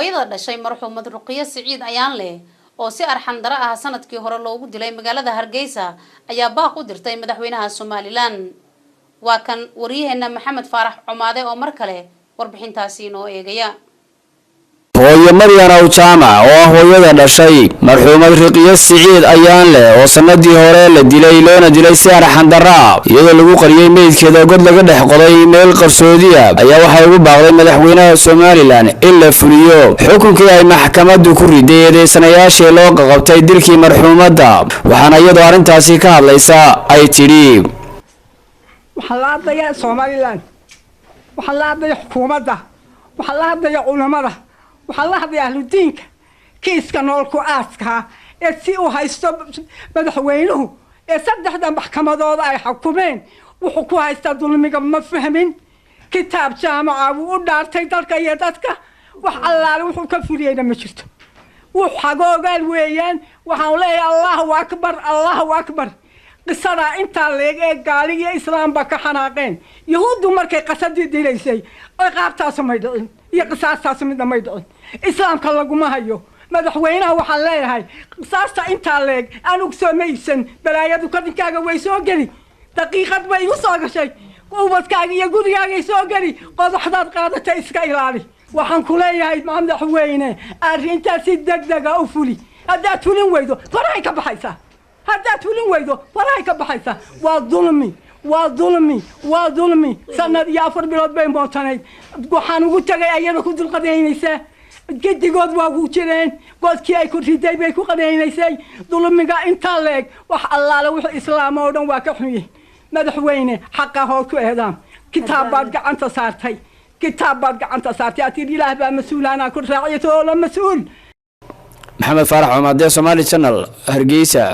Hooyada dhashay marxuumad Ruqiyo Siciid Ayaanleh oo si arxan daro ah sanadkii hore loogu dilay magaalada Hargeysa ayaa baaq u dirtay madaxweynaha Somaliland. Waa kan wariyaheena Maxamed Faarax Comaade oo mar kale warbixintaasi inoo eegaya. Hooyo Maryan Aw Jaamac oo ah hooyada dhashay marxuumad Riqiyo Siciid Ayaanleh oo sanadii hore la dilay, loona dilay si arxandarra, iyadoo lagu qariyey meydkeeda god laga dhex qoday meel qarsoodiya, ayaa waxay ugu baaqday madaxweynaha Somaliland in la fuliyo xukunkii ay maxkamaddu ku riday eedeysanayaashii loo qaqabtay dilkii marxuumadda. Waxaana iyadoo arrintaasi ka hadlaysa ay tidhi: Waxaan la hadlayaa Somaliland, waxaan la hadlaya xukuumadda, waxaan la hadlaya culamada, waxaan la hadlaya ahludiinka. Kiiska noolku aaskaa ee si uu haysto madaxweynuhu ee saddexda maxkamadooda ay xukumeen, wuxuu ku haystaa dulmiga ma fahmin. Kitaab jaamaca wuu u dhaartay dalka iyo dadka, wax allaale wuxuu ka fuliyeyna ma jirto. Wuu xagoogaal weeyaan. Waxaan leeyahay: Allahu akbar, Allahu akbar. Qisadaa intaa leeg ee gaali iyo islaamba ka xanaaqeen, Yahuuddu markay qasadii dilaysay ciqaabtaasu may dhicin iyo qisaastaasu midna may dhicin. Islaamka laguma hayo. Madaxweynaha waxaan leeyahay: qisaasta intaa leeg anugu soo ma iibsan. Balaayadu kadinkaaga way soo geli, daqiiqad bay igu soo gashay, ubadkaaga iyo gurigaagay soo geli. Qodaxdaad qaadatay iska ilaali. Waxaan ku leeyahay, madaxweyne, arrintaas si degdega u fuli. Haddaad fulin weydo, farahay ka baxaysaa. Haddaad fulin weydo, farahay ka baxaysaa. Waa dulmi, waa dulmi, waa dulmi. Sanad iyo 4 bilood bay mootanayd. Waxaan ugu tagay ayada ku dulqadaynaysaa. Gedigood waa ku jireen, godkii ay ku riday bay ku qadaynaysay. Dulmiga intaa leeg, wax allaale wuxuu islaama oo dhan waa ka xunyihin. Madaxweyne, xaqa hood ku eedaam. Kitaab baad gacanta saartay, kitaab baad gacanta saartay. Aad tidhi Ilaah baa mas-uul, anaa ku raaciyato oo la mas-uul. Maxamed Faarax Comaade, Somali Channel, Hargeysa.